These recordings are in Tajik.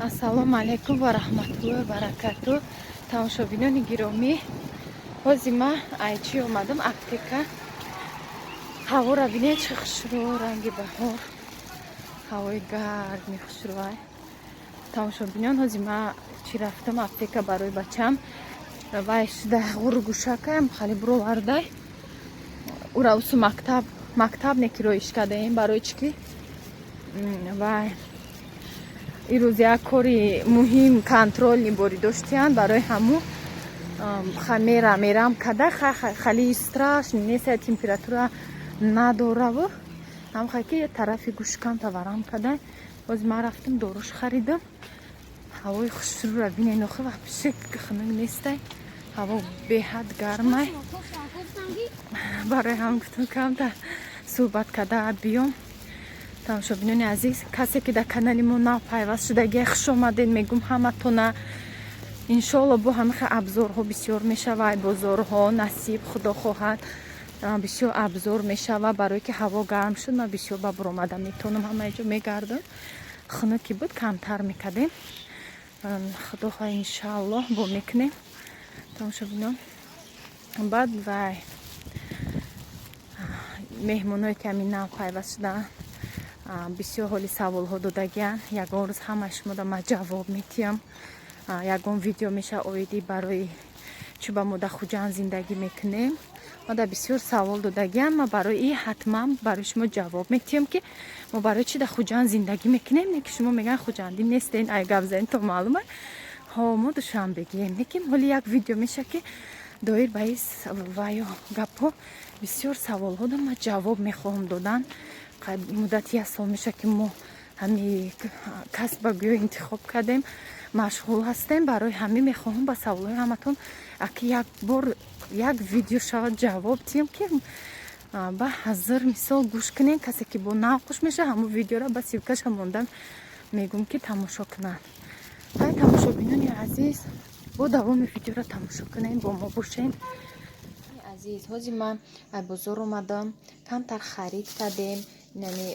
Ассалому алайкум ва раҳматуллоҳи ва баракату. Тамошобинони гиромӣ, ҳози ма айчи омадам, аптека. Ҳавора бинед, чӣ хушрӯ, ранги баҳор, ҳавои гарми хушрӯай. Тамошобинон, ҳози ма чӣ рафтам аптека барои бачам. Вай шуда, ғургушакаям хали буровардай. Ура усу мактаб не кироиш кардаем, барои чӣ ки вай ирӯз як кори муҳим, контрольный борӣ доштиянд. Барои ҳаму мера мерам када, хали страшный нест, температура надораву ҳамхай ки тарафи гӯшкам таварам када. Боз ман рафтам, доруш харидам. Ҳавои хушрӯра бинен, охи вообще хунук нестай, ҳаво беҳад гармай. Барои ҳам гуфтам, камта суҳбат карда биём. Тамошобинони азиз, касе ки дар канали мо нав пайваст шудагия, хуш омадед мегум ҳаматона. Иншоалло, бо ҳамаха обзор ҳо бисёр мешава, бозорҳо насиб, худо хоҳад, бисёр обзор мешава. Барое ки ҳаво гарм шуд, ман бисёр ба буромада метавонам, ҳамаи ҷо мегардам. Хунуки буд, камтар мекардем. Худо хоҳад, иншоаллоҳ, бо мекунем. Тамошобинон, баъд вай меҳмоное ки ҳамин нав пайваст шудаанд, бисёр ҳоли саволҳо додагиянд. Ягон рӯз ҳамаи шумода ман ҷавоб метиҳам. Ягон видео меша оидӣ барои чӣ ба мо дар Хуҷанд зиндагӣ мекунем. Мо дар бисёр савол додагиям, ма барои и ҳатман барои шумо ҷавоб метиҳам, ки мо барои чӣ дар Хуҷанд зиндагӣ мекунем. Не ки шумо мегӯянд, хуҷандӣ нестен, ай гап занем то маълума. Ҳо, мо душанбегием, лекин ҳоли як видео меша, ки доир ба ис ваё гапҳо бисёр саволҳо да ман ҷавоб мехоҳам додан. Муддати як сол меша, ки мо ҳами касба гӯё интихоб кардем, машғул ҳастем. Барои ҳамин мехоҳам ба саволҳои ҳаматон аки як бор як видео шавад, ҷавоб диҳем, ки ба ҳазир мисол гӯш кунем. Касе ки бо нав хуш меша, ҳамун видеоро ба ссылка ша монда мегӯм, ки тамошо кунанд. Ҳай, тамошобинони азиз, бо давоми видеоро тамошо кунем, бо мо бошед. Азиз, ҳозир ман аз бозор омадам, камтар харид кардем. Инами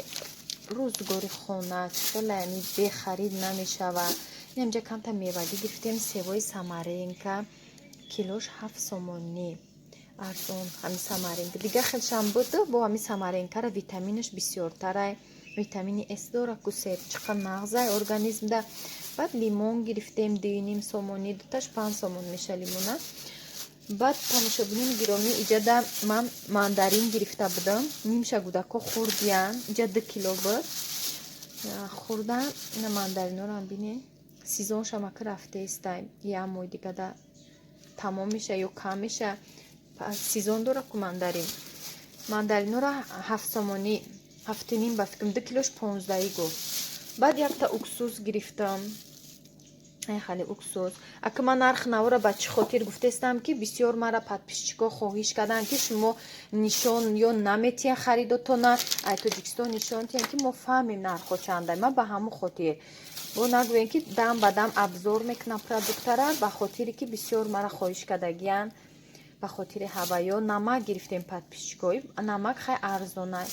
рӯзгори хона чӣ хеле бехарид намешавад. Инамҷа камтар мевагӣ гирифтем, севои самаренка, килош 7 сомонӣ, арзон. Ҳами самаренка дигар хелшам буд, бо ҳами самаренкара витаминаш бисёртарай, витамини С дора ку, себ чиқа нағзай организмда. Баъд лимон гирифтем 2,5 сомонӣ, дуташ 5 сомон меша лимона. Баъд, тамошобинони гиромӣ, иҷада ман мандарин гирифта будам, нимша гудако хӯрдиян, иҷа 2 кило буд, хӯрдан. Ина мандаринорам бинен, сезон шамака рафтеистай, як моҳи дигада тамом меша ё кам меша. Сезон дора ку мандарин. Мандаринора 7 сомонӣ, 7,5 ба фикрам, 2 килош 15 гуфт. Баъд якта уксус гирифтам, хеле уксус. Ака, ман нархи навора ба чӣ хотир гуфтестам, ки бисёр мара подписчик о хоҳиш карданд, ки шумо нишон ё наметиҳен харидотона, ай Тоҷикистон нишон тиҳен, ки мо фаҳмем нархҳо чанда. Ман ба ҳамон хотир, бо нагӯем, ки дам ба дам обзор мекунам продукта ра, ба хотире ки бисёр мара хоҳиш кардагиянд, ба хотири ҳаваё. Намак гирифтем, подписчик ои, намак хай арзонай.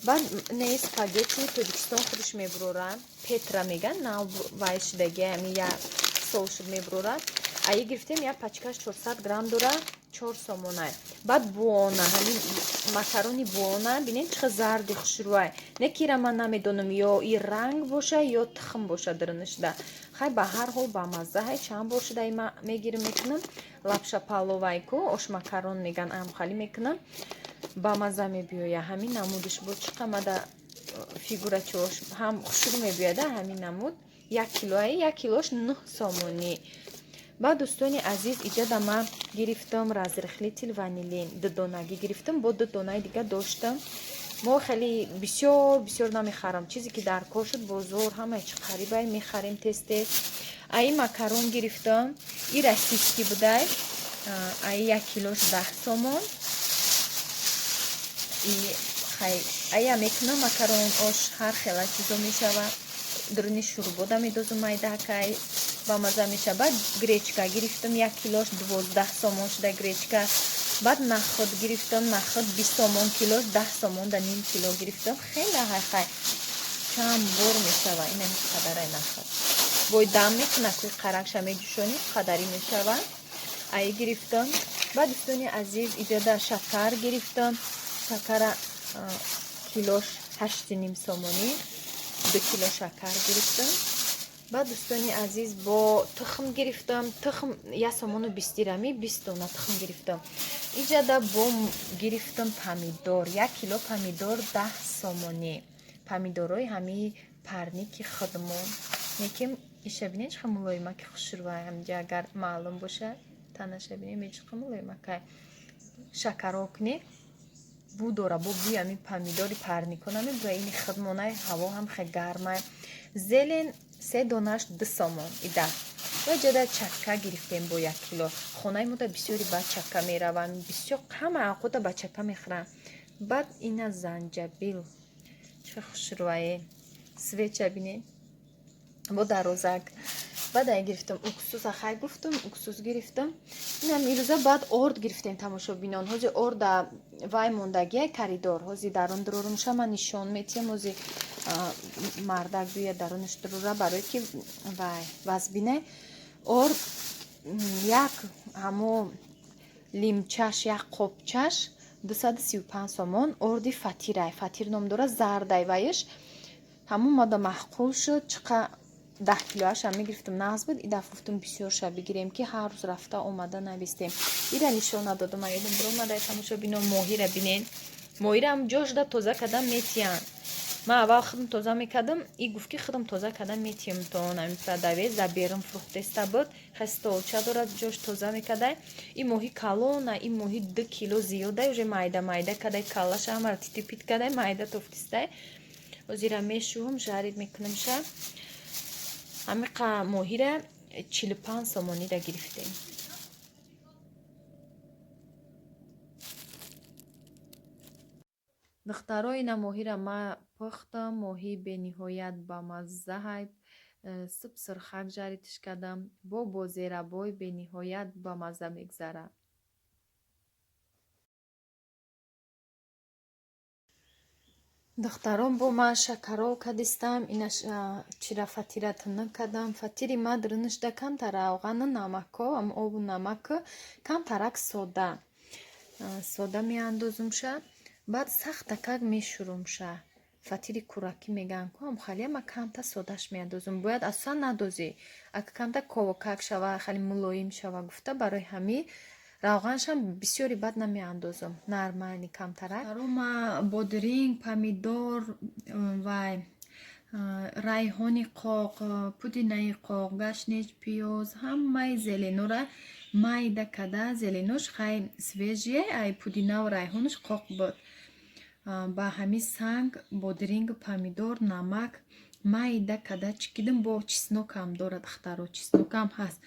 Баъд не, спагетти Тоҷикистон худаш мебурорад, Петра меган, нав вай шудаги, ами як сол шуд мебурорад. Аи гирифтем, як пачка ш 400 грамм дора, 4 сомонай. Баъд буона, ҳамин макарони буона, бинед, чӣ зарди хушрӯай. Не кира ман намедонам, ё и ранг боша, ё тухм боша дарунашда. Хай, ба ҳар ҳол бамазза. Ҳай, чанд бор шуда ма мегирим, мекунам лапша паловай ку, ошмакарон меган, амхалӣ мекунам, бамазза мебиёя. Ҳамин намудиш бо чӣ қамада фигура чош ҳам хушрӯ мебиёяда. Ҳамин намуд 1 килои, 1 килош 9 сомонӣ. Баъд, дӯстони азиз, иҷада ман гирифтам разрыхлитель ванилин, дудонагӣ гирифтам, бо ду донаи дига доштам. Мо хеле бисёр бисёр намехарам, чизе ки дар кор шуд, бозор ҳамаи чи қарибай, мехарем тез тез. Аи макарон гирифтам, и российский будай, аи 1 килош 10 сомон. И хай, ая мекунам макарон ош, ҳар хела чизо мешавад, дуруни шӯрбода медозум, майдаакай бамаза мешавад. Баъд гречка гирифтам, 1 килош 12 сомон шуда гречка. Баъд нахуд гирифтам, нахуд 20 сомон килош, 10 сомон да ним кило гирифтам. Хеле хай, чанд бор мешава. Инами қадарай нахуд. Бой дам мекуна, куи қаракша меҷӯшонӣ, қадарӣ мешавад. Ай гирифтам. Баъд, дӯстони азиз, иҷода шакар гирифтам. Шакара килош 8,5 сомонӣ, 2 кило шакар гирифтам. Баъд, дӯстони азиз, бо тухм гирифтам. Тухм 1 сомону 20 дирами, 20 дона тухм гирифтам. Иҷада бо гирифтам помидор, 1 кило помидор 10 сомонӣ. Помидорҳои ҳамии парники худмон. Неким иша бинед, чӣ мулоимаки хушрӯай, ҳамҷа агар маълум бошад, танаша бинед, чӣ мулоимакай. Шакарок не бу дора, бо бӯи ҳамин помидори парникон ҳамин буя, ини худмонай, ҳаво ҳам хе гармай. Зелен 3 донаш 2 сомон ида. Ва ҷода чакка гирифтем бо 1 кило. Хонаи мода бисёри ба чакка мераванд, бисёр ҳама авқота ба чакка мехӯранд. Баъд ина занҷабил, чӣ хушрӯае, свеча бинед, бо дарозак. Баъд ай гирифтам уксус, ахай гуфтам, уксус гирифтам. Инам ирӯза баъд орд гирифтем, тамошобинон. Ҳози орда вай мондагия коридор, ҳози дарун дурорумша ман нишон метиҳам. Ҳози мардак бия дарунаш дурура, барое ки вай вазбине. Орд як ҳамо лимчаш, як қобчаш 235 сомон. Орди фатирай, фатир ном дора, зардай вайш. Ҳамон мада маъқул шуд, чиқа 10 килоашам мегирифтам, нағз буд. И дафъа гуфтам бисёрша бигирем, ки ҳар рӯз рафта омада навистем. Ира нишон надодам, аёдам биромадай, тамошобино, моҳира бинен. Моҳираам ҷошда тоза кардам метиҳанд. Ман аввал худам тоза мекардам, и гуфт, ки худам тоза кардам метиҳам то ҳамин продавец дар берун фурӯхтеста буд, хе столча дорад, ҷош тоза мекардай. И моҳи калона, и моҳи 2 кило зиёдай, уже майда майда кадай, каллаша ҳамаро тити-пит кадай, майда тофтистай. Ҳозира мешӯҳам, жарид мекунамша. Ҳамиқа моҳира 45 сомонида гирифтем. Духтаро, ина моҳира ма пухтам, моҳи бениҳоят бамазза ҳай, суб сурхак жаритиш кардам, бо зерабой бениҳоят бамазза мегзарад. Духтарон, бо ман шакаров кадистам, ина чира фатира тунук кардам. Фатири ма дурунашда камтар равғану намако, ам обу намак, камтарак сода. Сода меандозумша, баъд сахтакак мешӯрумша. Фатири кӯракӣ мегӯянд ку, ам халия ма камта содаш меандозум. Бояд асосан надозӣ. Агар камта ковокак шава, хеле мулоим шава гуфта, барои ҳамин равғаншам бисёри бад намеандозум. Нормальный камтарак. Ма бодринг, помидор, вай райҳони қоқ, пудинаи қоқ, гашнич, пиёз, ҳамаи зеленора майда када. Зеленош хай свежие, ай пудинаву райҳонаш қоқ буд. Ба ҳамин санг бодрингу помидор, намак майда када чикидим. Бо чеснокам дорад, духтаро, чеснокам ҳаст.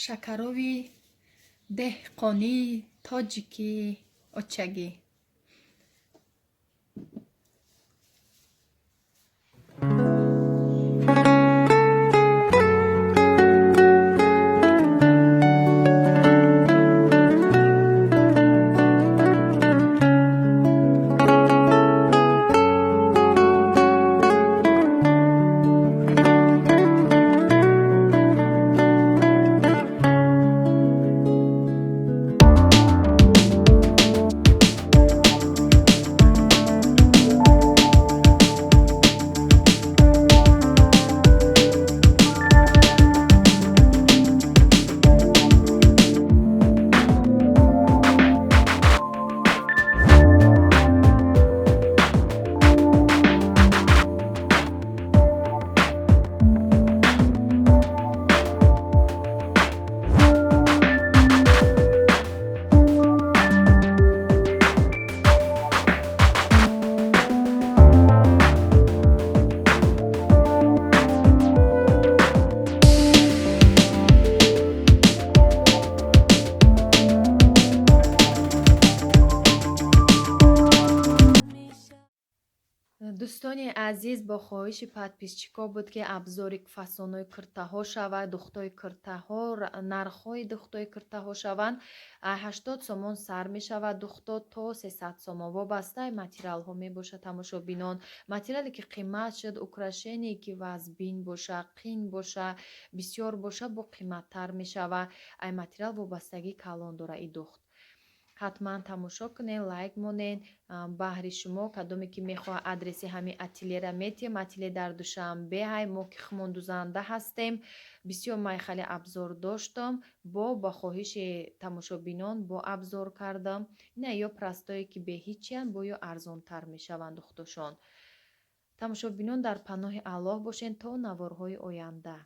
Шакарови деҳқонии тоҷики очагӣ. Дӯстони азиз, бо хоҳиши подписчикҳо буд, ки обзори фасонҳои куртаҳо шавад, духтои куртаҳо, нархҳои духтои куртаҳо шаванд. 80 сомон сар мешавад духто то 300 сомон, вобастаи материалҳо мебошад, тамошобинон. Материале ки қимат шуд, украшение ки вазбин боша, қин боша, бисёр боша, бо қиматтар мешавад. Ай материал вобастагии калон дора и духт. Ҳатман тамошо кунед, лайк монед. Баҳри шумо, кадоме ки мехоҳад, адреси ҳамин ателера метиҳем. Ателе дар Душанбе ҳай. Мо ки хумон дузанда ҳастем, бисёр майхали обзор доштам, бо ба хоҳиши тамошобинон бо обзор кардам. Ина ё простое, ки беҳичиянд, бо ё арзонтар мешаванд духтошон. Тамошобинон, дар паноҳи Аллоҳ бошед то наворҳои оянда.